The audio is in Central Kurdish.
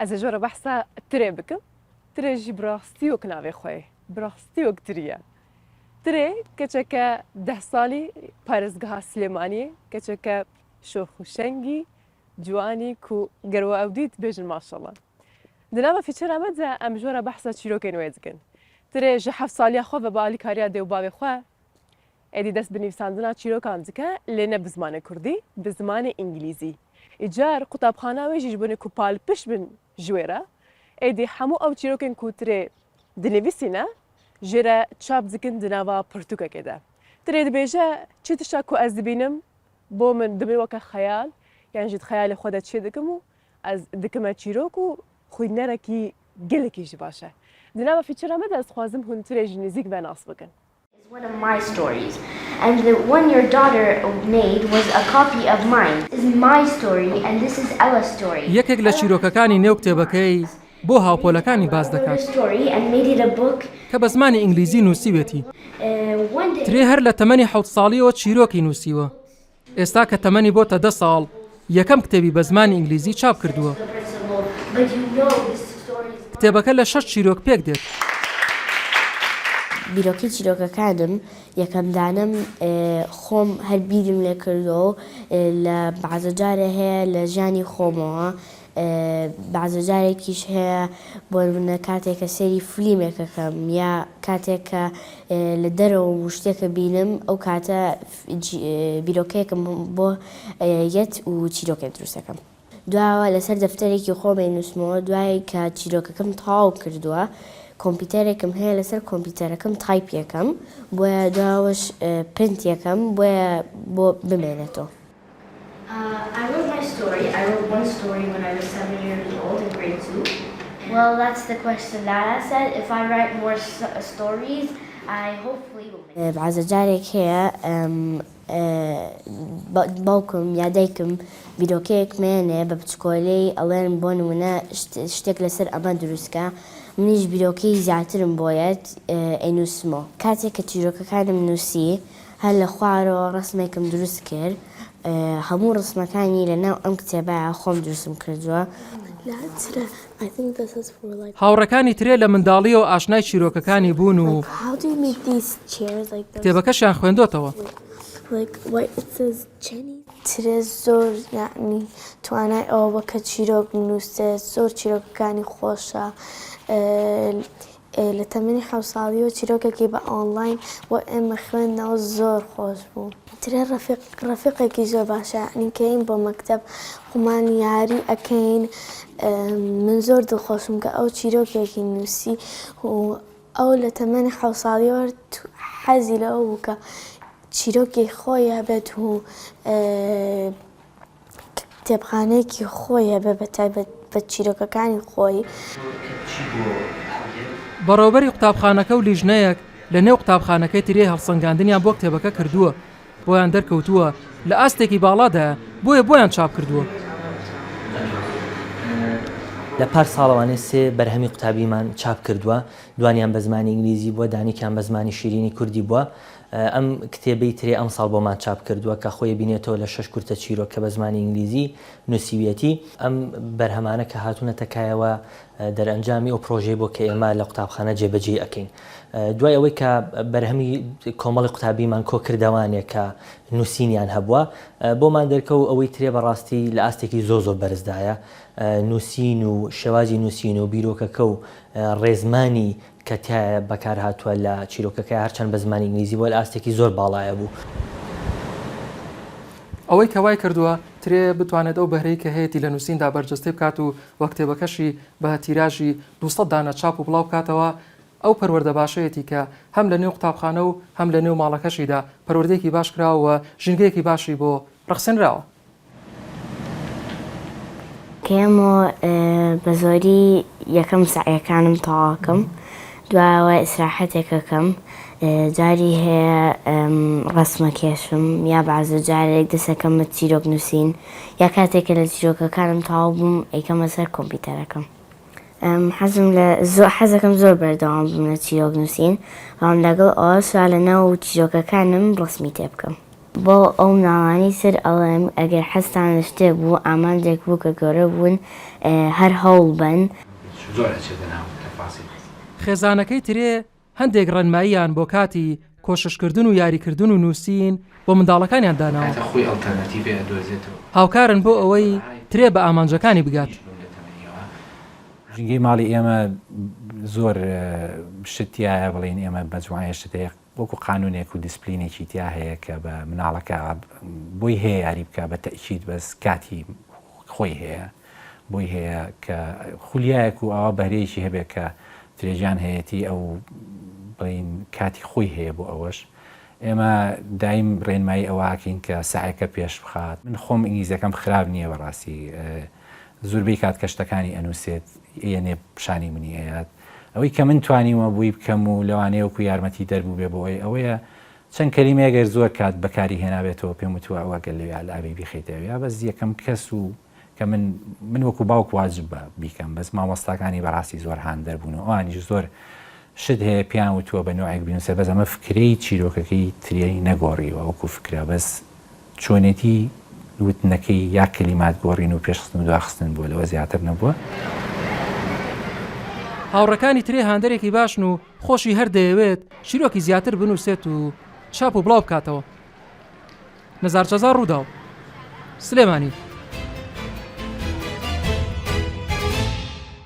Ez ê ji we re behsa tirê bikim. Tirê jî bi rastî wek navê xwe ye. Bi rastî wek tirî ye. Tirê keçeke deh salî parêzgeha Silêmaniyê, keçeke şox û şengî, ciwanî ku ger we ew dît bêjin maşallah. Di nava fîçera me de em ji we re behsa çîrokên wê dikin. Tirê ji heft saliya xwe ve bi alîkariya dê û bavê xwe Êdî dest bi nivîsandina çîrokan dike lê ne bi zimanê kurdî, bi zimanê îngilîzî. Îcar qutabxana wê jî ji bo ku palpişt bin ji wê re, êdî hemû ew çîrokên ku tirê dinivîsîne jê re çap dikin di nava pirtûkekê de. Tirê dibêje, çi tişta ku ez dibînim bo min dibin weke xeyal yan jî di xeyalê xwe de çêdikim û ez dikime çîrok û xwînerekî gelekî jî baş e. Di nava fîçera me de ez dixwazim hûn tirê ji nêzîk ve nas bikin. Is one of my stories and the one your daughter made was a copy of mine. Is my story and this is Ella's story. یەکێک لە چیرۆکەکانی نێو کتێبەکەی بۆ هاوپۆلەکانی باس دەکات کە بە زمانی ئینگلیزی نووسیوێتی. ترێ هەر لە تەمەنی حەوت ساڵییەوە چیرۆکی نووسیوە. ئێستا کە تەمەنی بۆتە دە ساڵ، یەکەم کتێبی بە زمانی ئینگلیزی چاپ کردووە. کتێبەکە لە شەش چیرۆک پێک دێت. بیرۆکەی چیرۆکەکانم یەکەم دانەم خۆم هەر بیرم لێ کردووە و لە بەعزە جارێ هەیە لە ژیانی خۆمەوە بەعزە جارێکیش هەیە بۆ نمونە کاتێک کە سەیری فلیمێک ئەکەم یا کاتێک کە لە دەرەوەم و شتێکە بینم ئەو کاتە بیرۆکەیەکم بۆ یەت و چیرۆکێک دروست ئەکەم. دوایەوە لەسەر دەفتەرێکی خۆم ئەینوسمەوە دوای کە چیرۆکەکەم تەواو کردووە کۆمپیوتەرێکم هەیە لەسەر کۆمپیوتەرەکەم type ی ئەکەم بۆیە دواوەش پرنتی ئەکەم بۆیە بۆ بمێنێتەوە. بەعزە جارێک هەیە باوکم یا دایکم بیرۆکەیەک مێنێ بە بچکۆلەی ئەڵێن بۆ نمونە شتێک لەسەر ئەمە دروستکە منیش بیرۆکەی زیاترم بۆیەت ئەینوسمەوە. کاتێک کە چیرۆکەکانم نوسی هەر لە خوارەوە ڕەسمێکم دروست کرد هەموو ڕسمەکانی لە ناو ئەم کتێبە خۆم دروستم کردووە. هاوڕێکانی ترێ لە منداڵییەوە ئاشنای چیرۆکەکانی بوون و کتێبەکەشیان خوێندۆتەوە. ترێ زۆر یەعنی توانای ئەوە بووە کە چیرۆک بنووسێت، زۆر چیرۆکەکانی خۆشە. لە تەمەنی حەوت ساڵیەوە چیرۆکێکی بە ئۆنڵاین بۆ ئێمە خوێندنەوە زۆر خۆش بوو. ترێ ڕەفیق ڕەفیقێکی زۆر باشە یەعنی کەین بۆ مەکتەب خۆمان یاری ئەکەین من زۆر دڵخۆشم کە ئەو چیرۆکێکی نووسی و ئەو لە تەمەنی حەوت ساڵیەوە حەزی لەوە بوو کە چیرۆکی خۆی هەبێت و کتێبخانەیەکی خۆی هەبێ بە تایبەت بە چیرۆکەکانی خۆی. بەڕێوەبەری قوتابخانەکە و لیژنەیەک لە نێو قوتابخانەکەی ترێ هەڵسەنگاندنیان بۆ کتێبەکە کردووە، بۆیان دەرکەوتووە لە ئاستێکی باڵادایە، بۆیە بۆیان چاپ کردووە. لە پار ساڵەوانێ سێ بەرهەمی قوتابیمان چاپ کردووە، دوانیان بە زمانی ئینگلیزی بووە، دانێکیان بە زمانی شیرینی کوردی بووە. ئەم کتێبەی ترێ ئەمساڵ بۆمان چاپ کردووە کە خۆی بینێتەوە لە شەش کورتە چیرۆک کە بە زمانی ئینگلیزی نووسیویەتی. ئەم بەرهەمانە کە هاتوونەتە کایەوە دەرئەنجامی ئەو پرۆژەیە بووە کە ئێمە لە قوتابخانە جێبەجێی ئەکەین. دوای ئەوەی کە بەرهەمی کۆمەڵی قوتابیمان کۆ کردەوانێ کە نووسینیان هەبووە بۆمان دەرکەو ئەوەی ترێ بەڕاستی لە ئاستێکی زۆر زۆر بەرزدایە. نووسین و شێوازی نووسین و بیرۆکەکە و ڕێزمانی کە تیایا بەکار هاتووە لە چیرۆکەکەیا هەرچەند بە زمانی ئینگلیزی بووە لە ئاستێکی زۆر باڵایا بوو. ئەوەی کە وای کردووە ترێ بتوانێت ئەو بەهرەی کە هەیەتی لە نووسیندا بەرجەستەی بکات و و کتێبەکەشی بە تیراژی 200 دانە چاپ و بڵاو بکاتەوە ئەو پەروەردە باشەیەتی کە هەم لە نێو قوتابخانە و هەم لە نێو ماڵەکەشیدا پەروەردەیەکی باش کراوە و ژینگەیەکی باشی بۆ ڕەخسێنراوە. کەیەمۆ بە زۆری یەکەم سەعیەکانم تەواوکەم دوایەوە ئیسراحەتێک ئەکەم جاری هەیە ڕەسمەکێشم یا بەعزە جارێک دەسەکەمە چیرۆک نووسین یا کاتێک کە لە چیرۆکەکانم تەواو بووم ئەیکەمە سەر کۆمپیوتەرەکەم حەزم لە زۆر حەزەکەم زۆر بەردەوام بم لە چیرۆک نووسین بەڵام لەگەڵ ئەوەشا لە ناو چیرۆکەکانم ڕەسمی تێ بکەم. بۆ ئەو مناڵانەی سەر ئەڵێم ئەگەر حەزتان لە شتێک بوو ئامانجێک بوو کە گەورە بوون هەر هەوڵ بەن. زۆر ئەچێتە ناو تەفاسیل. خێزانەکەی ترێ هەندێک ڕێنماییان بۆ کاتی کۆششکردن و یاریکردن و نووسین بۆ منداڵەکانیان داناوە. کاتە خۆی ئەڵتەرناتیڤێ ئەدۆزێتەوە. هاوکارن بۆ ئەوەی ترێ بە ئامانجەکانی بگات. ژینگەی ماڵی ئێمە زۆر شت تیایە بڵێین ئێمە مەجموعەیە شت هەیە وەکو قانونێک و دیسپلینێکی تیا هەیە کە بە مناڵەکە بۆی هەیە یاری بکە بە تەئکید بەس کاتی خۆی هەیە بۆی هەیە کە خولیایەک و ئاوا بەهرەیەکی هەبێت کە ترێژیان هەیەتی ئەو بڵین کاتی خۆی هەیە بۆ ئەوەش ئێمە دایم ڕێنمایی ئەوەکەین کە سعەکە پێش بخات من خۆم ئینگلیزەکەم خراپ نییە بەڕاستی زوربەی کات کە شتەکانی ئەنووسێت ئەیەنێ پیشانی منی ئەیات ئەوەی کە من توانیومە بۆی بکەم و لەوانەیە وەکو یارمەتی دەر بووبێ بۆ ئەوی ئەوەیە چەند کەلیمەیەک گەر زۆر کات بەکاری هێنابێتەوە پێم وتووە ئەوە گەر لەوێ لابەی بیخەیتە ئەویا بەس یەکەم کەس و کە من من وەکو باوک واجبە بیکەم بەس مامۆستاکانی بەڕاستی زۆر هاندەر بوون و ئەوانیش زۆر شت هەیە پێیان وتووە بە نوعێک بینوسە بەس ئەمە فکرەی چیرۆکەکەی ترێی نەگۆڕیوە وەکو فکرە بەس چۆنێتی وتنەکەی یا کەلیمات گۆڕین و پێشخستن و دواخستن بووە لەوە زیاتر نەبووە. هاوڕێکانی ترێ هاندەرێکی باشن و خۆشی هەر دەیەوێت چیرۆکی زیاتر بنووسێت و چاپ و بڵاو بکاتەوە. نزار جەزا، رووداو، سلێمانی.